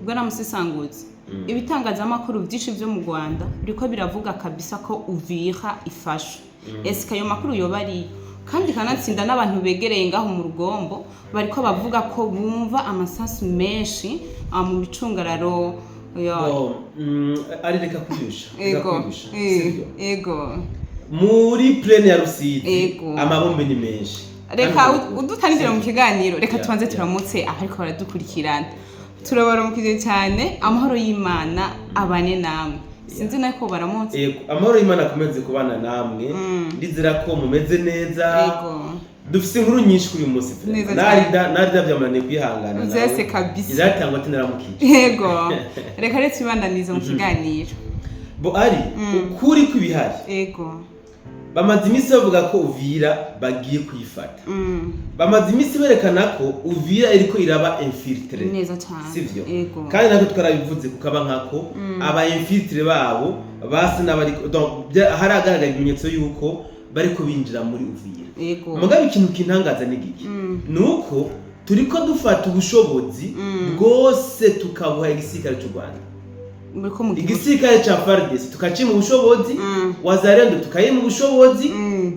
Bwana Musesanguzi, ibitangazamakuru byinshi byo mu Rwanda biriko biravuga kabisa ko Uvira ifashe. Ese ayo makuru yoba ariyo? Kandi kanatsinda n'abantu begereye ngaho mu rugombo bariko bavuga ko bumva amasasu menshi mu micungararo Bon, ari reka kwiyusha, reka kwiyusha, sibyo? Ego. Muri plaine ya Rusizi amabombe ni menshi. Reka Kandi udutangira mu kiganiro, reka tubanze turamutse abariko baradukurikirana. Turabaramukije cyane, amahoro y'Imana abane namwe. Sinzi nawe ko baramutse. Ego, amahoro y'Imana akomeze kubana namwe. Ndizera ko mumeze neza. Dufise inkuru nyinshi kuri uyu munsi. Neza Narida narida byamunaniye kwihangana nawe. Vyese kabisa. Iratangwa ati naramukije. Yego, reka rero tubandanize mu kiganiro. Bo ari ukuri kw'ibihari, bamaze iminsi bavuga ko Uvira bagiye kuyifata. Bamaze iminsi berekana ko Uvira iriko iraba infiltrée. Neza cyane. Sivyo? Ego. Kandi natwe twarabivuze kukaba nkako aba infiltrés babo basa n'abariko, donc haragaragara ibimenyetso yuko bariko binjira muri Uvira. Mugabe ikintu kintangaza ni giki? Nuko turiko dufata ubushobozi bwose tukabuha igisirikare cy'u Rwanda. Muriko mugira Igisirikare ca FARDC tukacima ubushobozi, Wazalendo tukayima ubushobozi,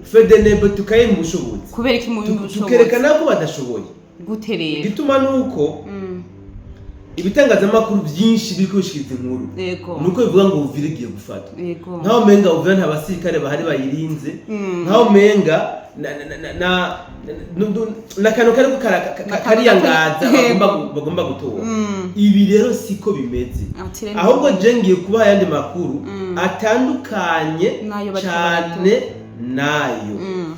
FDNB tukayima ubushobozi. Kubera iki mu bushobozi? Tukerekana ko badashoboye. Gute rero? Igituma nuko ibitangazamakuru byinshi biriko bishikiriza inkuru nuko bivuga ngo Uvira igiye gufatwa, nkaho umenga Uvira nta basirikare bahari bayirinze, nkaho umenga na kantu kariko kariyangaza bagomba gutora. Ibi rero siko bimeze. Ati rero Ahubwo je ngiye kubaha ayandi makuru atandukanye n'ayo bariko. cane nayo.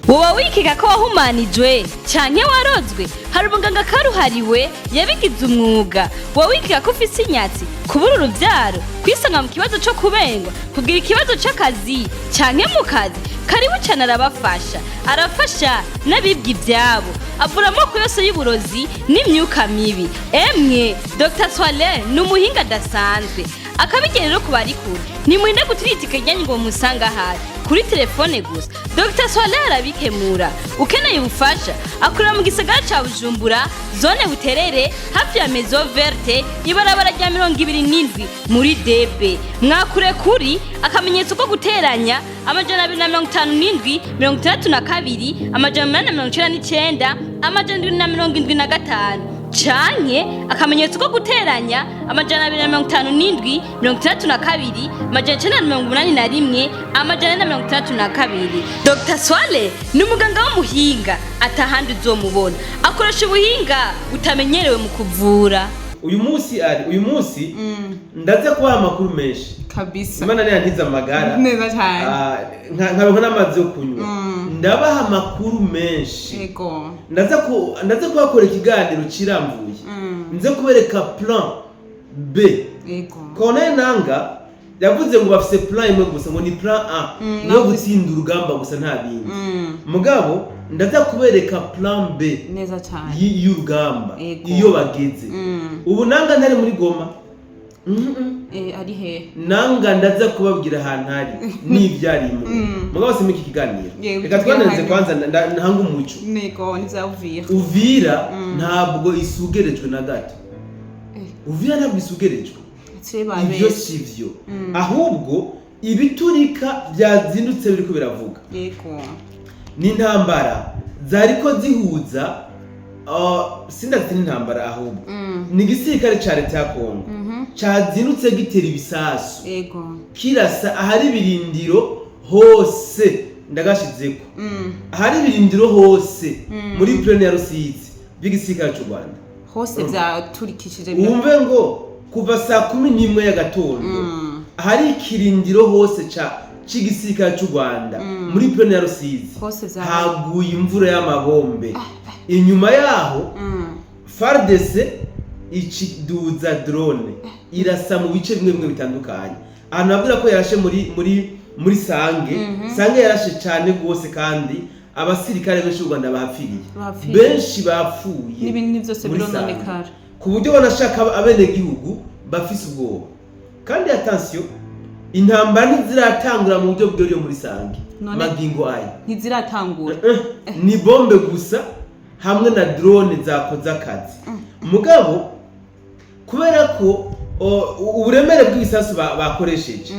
Woba wikeka ko wahumanijwe canke warozwe? Hari umuganga karuhariwe yabigize umwuga. Woba wikeka ko ufise inyatsi, kubura uruvyaro, kwisanga mu kibazo co kubengwa, kugira ikibazo c'akazi canke mu kazi? Karibu cane, arabafasha. Arafasha n'abibwa ivyabo, avura amoko yose y'uburozi n'imyuka mibi. Emwe, Dr Swale ni umuhinga adasanzwe. Akabigera rero ku bari kure, nimurinde gutiritika ijyanye ngo musange ahari. Kuri telefone gusa Dr Swale arabikemura. Ukeneye ubufasha, akorera mu gisagara ca Bujumbura, zone Buterere, hafi ya Maison Verte, ibarabara rya 27 muri debe. Mwakure kuri *257 62 899 775 canke *257 62 981 462. Dr Swale ni umuganga w'umuhinga atahandi uzomubona. Akoresha ubuhinga butamenyerewe mu kuvura. Uyu munsi, ari uyu munsi ndaza kubaha amakuru menshi. Imana niyantiza amagara. Neza cyane. Ah, nkaronka n'amazi yo kunywa, ndabaha amakuru menshi. Ndaza kuhakora ikiganiro kirambuye, nze kubereka plan B. Corneille Nanga yavuze ngo bafise plan imwe gusa, ngo ni plan A, niyo gutsinda urugamba gusa, nta bindi. Mugabo ndaza kubereka plan B Neza cyane. y'urugamba iyo bageze. Ubu Nanga ntari muri Goma. Eh, ari he? Nanga ndaza kubabwira ahantu ari n'ivyarimo. Mugabo si muri iki kiganiro. Yewe, Reka twananize hanyuma. kwanza ntanga umuco. Nego nivya Uvira. Uvira ntabwo isugerejwe na gato. Uvira ntabwo isugerejwe. Tse Ibyo babeshe. si vyo, ahubwo ibiturika byazindutse biriko biravuga n'intambara zariko zihuza, sindazita n'intambara, ahubwo ni igisirikare ca leta ya Kongo cazindutse gitera ibisasu, kirasa ahari ibirindiro hose. Ndagashizeko ahari ibirindiro hose muri plaine ya Rusizi by'igisirikare c'u Rwanda. Hose vyaturikishije. Wumve ngo kuva saa 11 y'agatondo ahari ikirindiro hose ca c'igisirikare c'u Rwanda muri plaine ya Rusizi Hose vya haguye imvura y'amabombe. Inyuma yaho FARDC ikiduza drone irasa mu bice bimwe bimwe bitandukanye. Ahantu babwira ko yarashe muri Sange. Sange yarashe cyane rwose, kandi abasirikare benshi b'u Rwanda bahapfiriye. Bahapfiriye. Benshi bapfuye N'ibintu vyose muri birononekara. Sange, ku buryo banashaka abenegihugu bafise ubwoba. Kandi attention, intambara ntiziratangura mu buryo bw'yo muri Sange. Magingo aya Ntiziratangura. Ni bombe gusa hamwe na drone zakoze akazi. Mugabo kubera ko Uburemere bw'ibisasu bakoresheje,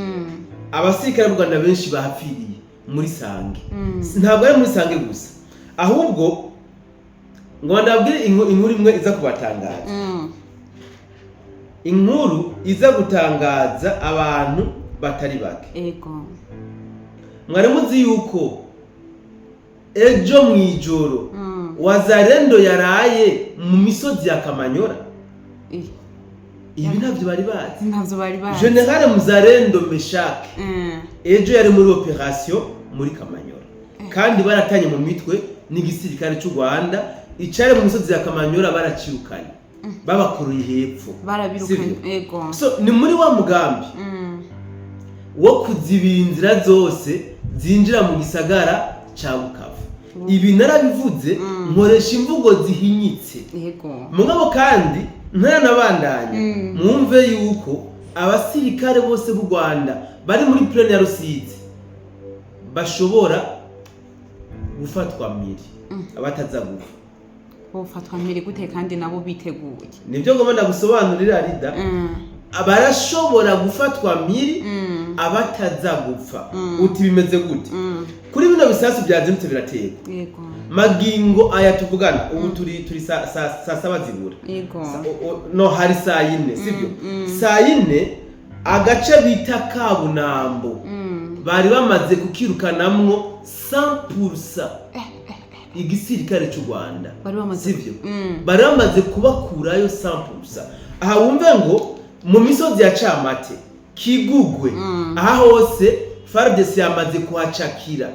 abasirikare b'u Rwanda benshi bahapfiriye muri Sange. Ntabwo ari muri Sange gusa, ahubwo ngo ndabwire inkuru imwe iza kubatangaza, inkuru iza gutangaza abantu batari bake. Mwari muzi yuko ejo mu ijoro Wazalendo yaraye mu misozi ya Kamanyora? Ibi ntabyo bari bazi. Ntabyo bari bazi. Général Muzalendo Meshake ejo yari muri opération muri Kamanyora, kandi baratanye mu mitwe n'igisirikare cy'u Rwanda icari mu misozi ya Kamanyora. Baracirukanye, babakuruye hepfo. Barabirukanye. Sivyo? Ego. So ni muri wa mugambi wo kuzibira inzira zose zinjira mu gisagara ca Bukavu. Ibi narabivuze, nkoresha imvugo zihinyitse. Mugabo kandi ntaranabandanya, mwumve yuko abasirikare bose b'u Rwanda bari muri plaine ya Rusizi bashobora gufatwa mpiri, abataza gupfa. Bofatwa mpiri gute kandi nabo biteguye? Nibyo ngomba ndagusobanurira, Rida. Barashobora gufatwa mpiri, abataza gupfa. Uti bimeze gute? Kuri bino bisasu byazindutse biraterwa, magingo aya tuvugana ubu, turi saa 7 zibura. No hari saa 4, sibyo? Saa 4, agace bita Kabunambo bari bamaze kukirukanamwo 100% igisirikare cy'u Rwanda. Bari bamaze Sibyo? Bari bamaze kubakurayo 100%. Aha wumve ngo mu misozi ya Camate, Kigugwe, aha hose FARDC yamaze kuhacakira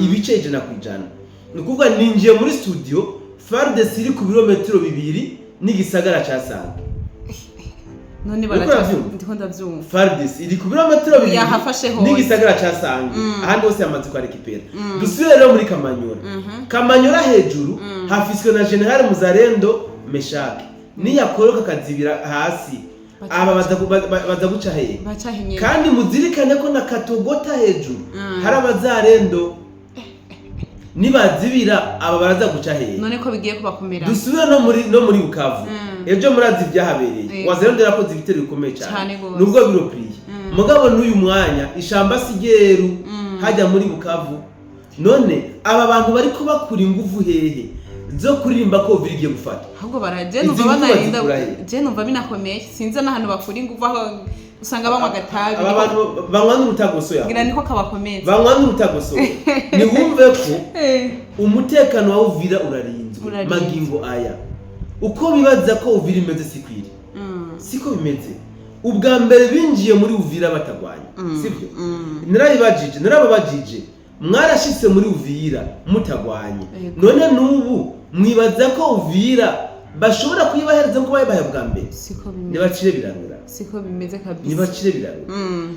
ibice 100%. Ni ukuvuga ninjiye muri studio, FARDC iri ku birometero 2 n'igisagara ca Sange. None Uriko baraca uravyumva? Ndiko ndavyumva. FARDC iri ku birometero 2 Yahafashe hose. n'igisagara ca Sange, ahandi hose yamaze kuharekipera. Dusubire rero muri Kamanyora. Kamanyora hejuru hafiswe na Général Muzarendo Meshake. Niyakoroka akazibira hasi, aba baza guca hehe? Baca henyene. Kandi muzirikane ko na Katogota hejuru hari abazarendo. Nibazibira, aba baraza guca hehe? None ko bigiye kubakomera. Dusubire no muri Bukavu. Ejo murazi ibyahabereye. Wazarendo yarakoze ibitero bikomeye cyane, Cane gose. nubwo biropriye. Mugabo n'uyu mwanya ishamba si ryeru hajya muri Bukavu. None aba bantu bari kubakura ingufu hehe zo kuririmba ko Uvira igiye gufata? Ahubwo baraje Izi numva ngufu banarinda. bazikura he? Je numva binakomeye, sinzi n'ahantu bakura ingufu, aho usanga banywa agatabi. Aba bantu banywa n'urutagosoya. Ngira niko kabakomeza. Banywa n'urutagosoya. Niwumve ko umutekano wa Uvira urarinzwe. Urarinzwe. Magingo aya, uko bibaza ko Uvira imeze sikwiri, siko bimeze. Ubwa mbere binjiye muri Uvira batagwanya, sibyo? Narabibajije, narababajije: mwarashitse muri Uvira mutagwanye, none n'ubu mwibaza ko Uvira bashobora kuyibahereza nkuko bayibaye bwa mbere? Siko bimeze. Nibacire birarura. Siko bimeze kabisa. Nibacire birarura.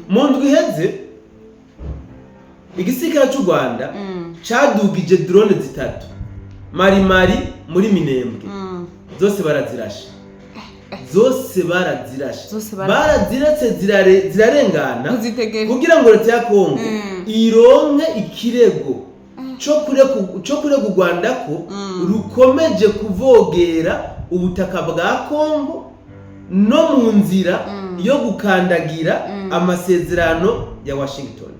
Mu ndwi iheze igisirikare cy'u Rwanda cadugije drone zitatu marimari muri Minembwe. Zose barazirashe, zose barazirashe. Zose Baraziretse zirarengana Ntuzitegere. kugira ngo leta ya Kongo ironke ikirego co kurega u Rwanda ko rukomeje kuvogera ubutaka bwa Kongo no mu nzira yo gukandagira amasezerano ya Washington.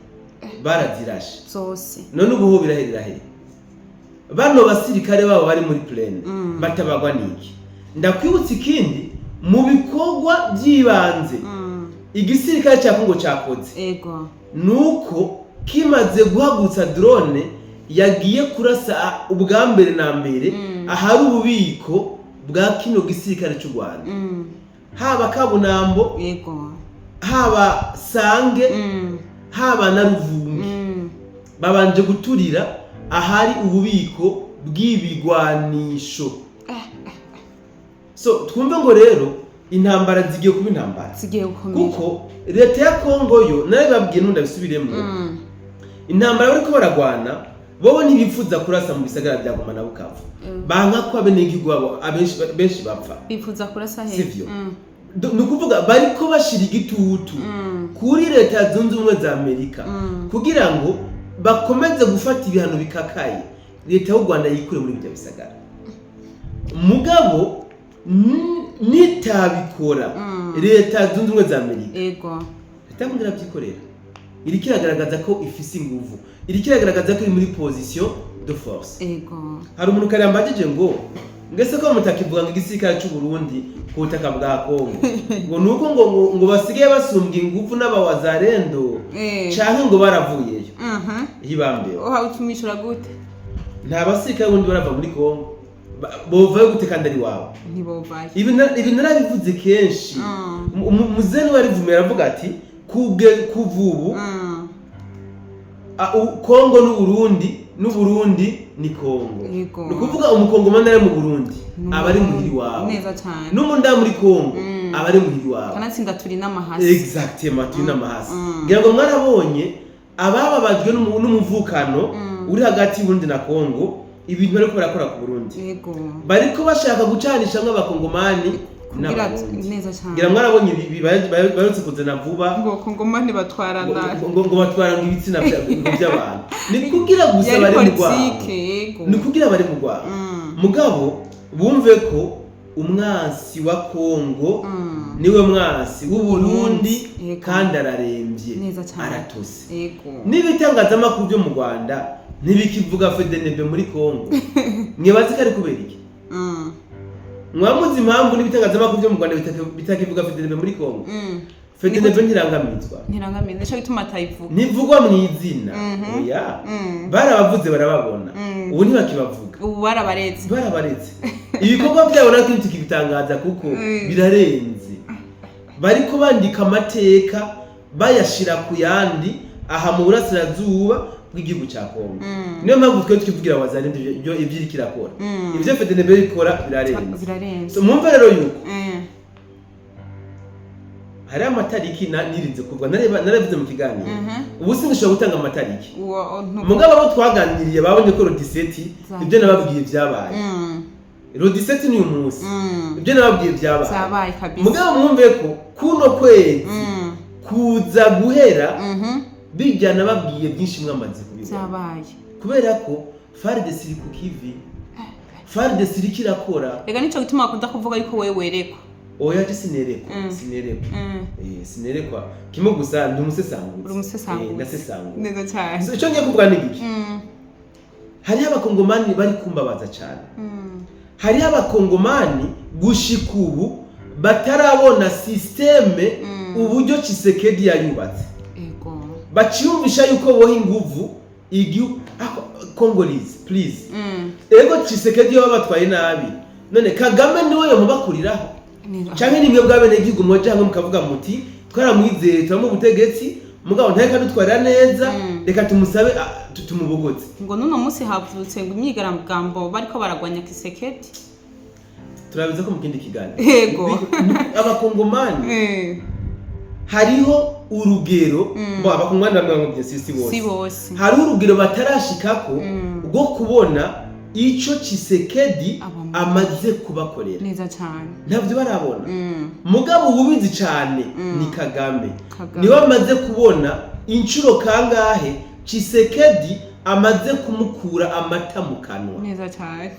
Barazirashe. Zose. None ubu ho biraherera he? Bano basirikare babo bari muri plaine batabagwa niki? Ndakwibutsa ikindi mu bikorwa by'ibanze igisirikare cya Kongo cyakoze, nuko kimaze guhagurutsa drone yagiye kurasa ubwa mbere na mbere ahari ububiko bwa kino gisirikare cy'u Rwanda, haba Kabunambo, haba Sange, haba na Ruvungi. Babanje guturira ahari ububiko bw'ibigwanisho. So twumve ngo rero intambara zigiye kuba intambara, Zigiye gukomera. kuko leta ya Kongo yo nayo babwiye, n'undi abisubiremo, intambara bariko baragwana bobo ntibipfuza kurasa mu bisagara bya Goma na Bukavu. Banka ko abenegihugu babo abenshi benshi bapfa. Bifuza kurasa he? Sivyo? Ni ukuvuga bariko bashira igitutu kuri Leta Zunze Ubumwe za Amerika kugira ngo bakomeze gufata ibihano bikakaye, leta y'u Rwanda yikure muri ibyo bisagara. Mugabo Nitabikora Leta Zunze Ubumwe za Amerika, leta y'Uburundi irabyikorera. Iriko iragaragaza ko ifise inguvu, iriko iragaragaza ko iri muri position de force. Hari umuntu kare yambajije ngo ngese ko mutakivuga ngo igisirikare c'u Burundi ku butaka bwa Kongo, ngo nuko ngo basigaye basumbwa inguvu n'abawazarendo canke ngo baravuyeyo. Hibambewe. Uha utumishura gute? Nta basirikare bundi barava muri Kongo. Bovayo gute kandi ari iwabo? Ntibovayo. Ibi narabivuze kenshi. Muzeni warivumera aravuga ati kuva ubu Kongo n'Uburundi, n'Uburundi ni Kongo. Ni ukuvuga umukongomani ari mu Burundi aba ari muhiri wawe. Neza cyane. N'umuntu muri Kongo aba ari muhiri wawe. Kanatsinda turi n'amahasi. Exactement, turi n'amahasi. Ngira ngo mwarabonye abababajwe n'umuvukano uri hagati y'Uburundi na Kongo, ibintu bariko barakora ku Burundi. Bariko bashaka gucanishamwo abakongomani kugira n'Abarundi. Neza cyane. Ngira mwarabonye ibi baherutse kuzana vuba. Ngo kongomani batwarana. Ngo batwara ngo ibitsina ngo by'abantu, ni kugira gusa yari bari mu rwabo. Politike, yego. Ni kugira bari mu rwabo. Mugabo bumve ko umwansi wa Kongo niwe mwansi w'Uburundi. Kandi ararembye. Neza cyane. Aratose. N'ibitangazamakuru byo mu Rwanda ntibikivuga FDNB muri Kongo. Mwibaze ko ari kubera iki? Mwamuzi impamvu n'ibitangazamakuru byo mu Rwanda bitakivuga FDNB muri Kongo? FDNB ntirangamizwa. Ntirangamira, nico gituma atayivuga. Ntivugwa mu izina. Oya. Barabavuze, barababona. Ubu ntibakibavuga. Ubu barabaretse. Barabaretse. Ibikorwa byabo natwe ntitukibitangaza kuko birarenze. Bariko bandika amateka bayashira ku yandi aha mu burasirazuba bw'igihugu cya Kongo. Niyo mpamvu twe tukivugira wazalendo ibyo iriko irakora. Ibyo FDNB ikora birarenze. Birarenze. So, mwumve rero yuko hariho amatariki nirinze kuvuga, narabivuze mu kiganiro. Ubu sinshobora gutanga amatariki. Uwo Mugabo abo twaganiriye babonye ko le 17 ibyo nababwiye byabaye. Le 17 ni uyu munsi. Ibyo nababwiye byabaye. Byabaye kabisa. Mugabo mwumve ko kuno kwezi kuza guhera bijya nababwiye byinshi mwamaze kubibona. Byabaye. Kubera ko FARDC iri ku kivi, FARDC iriko irakora. Rega nico gituma bakunda kuvuga yuko wewe werekwa. Oya, je sinerekwa. Sinerekwa. Sinerekwa kimwe gusa, ndi umusesanguzi. Uri umusesanguzi. Ndasesangura. Neza cyane. So, icyo ngiye kuvuga ni iki? Hariho abakongomani bari kumbabaza cyane. Hariho abakongomani gushika ubu batarabona système uburyo Tshisekedi yayubatse. Baciyumvisha yuko boha inguvu igihugu. Congolese, please. Ego, Tshisekedi yoba batwaye nabi, none Kagame niwe yomubakuriraho? Canke nimwe bw'abenegihugu mwoja hamwe mukavuga muti twaramwizeye, turamuha ubutegetsi, mugabo ntareka dutwarira neza, reka tumusabe tumubogoze. Ngo nuno munsi havutse ngo imyigaragambyo bariko baragwanya Kisekedi. Turabiza ko mu kindi kiganiro. Abakongomani hariho urugero bo abakongomani bamwe bamwe, si bose. Si bose. Hariho urugero batarashikako rwo kubona ico Tshisekedi amaze kubakorera. Neza cyane. Ntabyo barabona. Mugabo ububizi cyane ni Kagame. Kagame. Niwe amaze kubona inshuro kangahe Tshisekedi amaze kumukura amata mu kanwa. Neza cyane.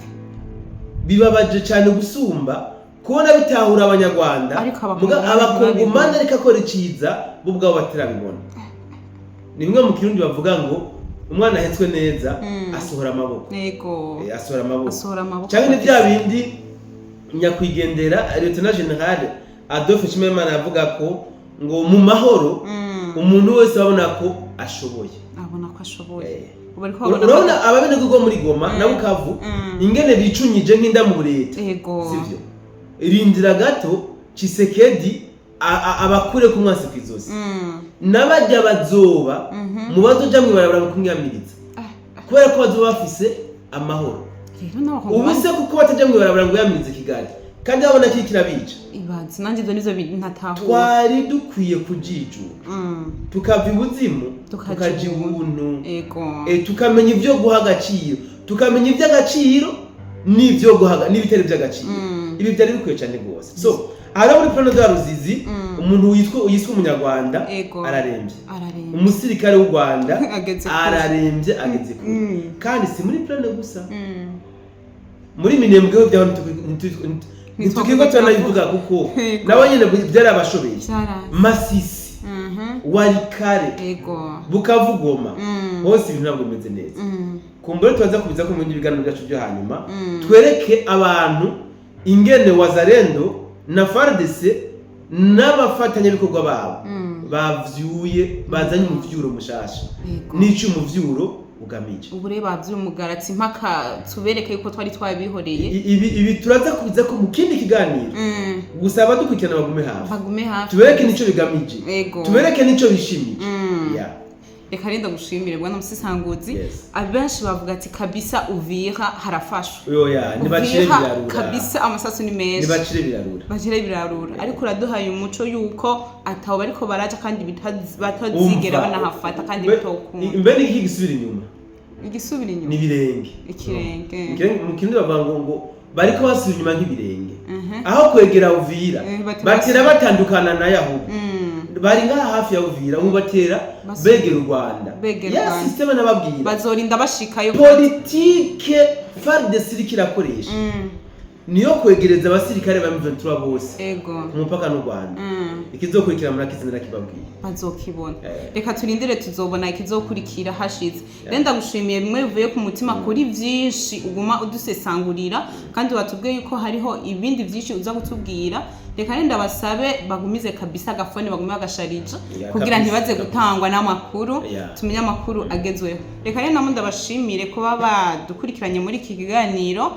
Bibabaje cyane gusumba kubona bitahura abanyarwanda. Ariko Muga abakongomani abakongomani ntibabibona. ariko akora iciza, bo ubwabo batarabibona. Ni bimwe mu Kirundi bavuga ngo umwana ahetswe neza asohora amaboko. Asohora amaboko. Asohora amaboko. Cyangwa ni bya bindi nyakwigendera Lieutenant General Adolphe Nshimirimana yavuga ko ngo mu mahoro umuntu wese abona ko ashoboye. Abona ko ashoboye. Ubu ariko babona ko Urabona ababenegihugu bo muri Goma na Bukavu ingene bicunyije nk'inda mu leta. Sivyo? Rindira gato Tshisekedi abakure ku mwasi kw'izosi. N'abajya bazoba mu bazoja mw'ibarabara mu kumwiyamiriza, kubera ko bazoba bafise amahoro. Rero Ubu n'abakongomani se kuko batajya mw'ibarabara ngo yamirize Kigali kandi babona kiri kirabica? Ibaze nanjye ibyo nivyo ntatahura. Twari dukwiye kujijuka, tukava ibuzimu tukaja tukaja ibuntu. Tukamenya ibyo guha agaciro, tukamenya iby'agaciro n'ibyo guha n'ibitari by'agaciro. Ibi byari bikwiye cyane rwose. So aha muri Plaine de la Ruzizi umuntu yiswe umunyarwanda ararembye. Ararembye. Umusirikare w'u Rwanda ageze kure. Ararembye, ageze kure. Kandi si muri Plaine gusa. Muri Minembwe ho byaho. Ntitukirwa turanabivuga kuko Yego. nabo nyene byarabashobeye. Vyaranze. Masisi, Walikale, Bukavu, Goma, hose ibintu ntabwo bimeze neza. Kumbure tubaza kubiza ko mu bindi biganiro byacu byo hanyuma twereke abantu ingene Wazalendo na FARDC n'abafatanyabikorwa babo bavyuye, bazanye umuvyuro mushasha n'ico umuvyuro ugamije. Ubu rero bavyumugaratsi mpaka tubereke yuko twari twabihoreye. Ibi turaza kubiza ko mu kindi kiganiro. Gusa abadukurikirana bagume hafi, bagume hafi, tubereke n'ico bigamije, tubereke n'ico bishimiye. Yeah. Reka rero ndagushimire, bwana Musisanguzi. Yes. Abenshi bavuga ati kabisa Uvira harafashwe. Oya, nibacire Uvira birarura. kabisa amasasu ni menshi. Nibacire birarura. Bakire birarura, ariko uraduhaye umuco yuko ataho bariko baraja kandi batazigera Umva. banahafata kandi bitokunda. Mbe ni iki gisubira inyuma? Igisubira inyuma? Ni ibirenge. Ikirenge. Mu Kirundi bavuga ngo bariko basubira inyuma nk'ibirenge, aho kwegera Uvira. Batera batera batandukana na Yahubu. Bari ngaha hafi ya Uvira, ubu batera begera u Rwanda. Begera Ya u Rwanda. système nababwira. Bazorinda bashikayo. Politike FARDC iriko irakoresha niyo kwegereza abasirikare ba M23 bose ku mupaka n'u Rwanda. Ikizokurikira murakizi, narakibabwiye. Bazokibona. Eh. Reka turindire, tuzobona ikizokurikira hashize. Rero ndagushimiye bimwe bivuye ku mutima kuri byinshi uguma udusesangurira, kandi watubwiye yuko hariho ibindi byinshi uza kutubwira. Reka rero ndabasabe bagumize kabisa agafone, bagume bagasharija kugira ntibaze gutangwa n'amakuru, tumenye amakuru agezweho. Reka rero namwe ndabashimire kuba badukurikiranye muri iki kiganiro.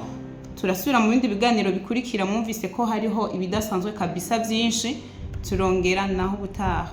Turasubira mu bindi biganiro bikurikira. Mwumvise ko hariho ibidasanzwe kabisa byinshi. Turongera naho ubutaha.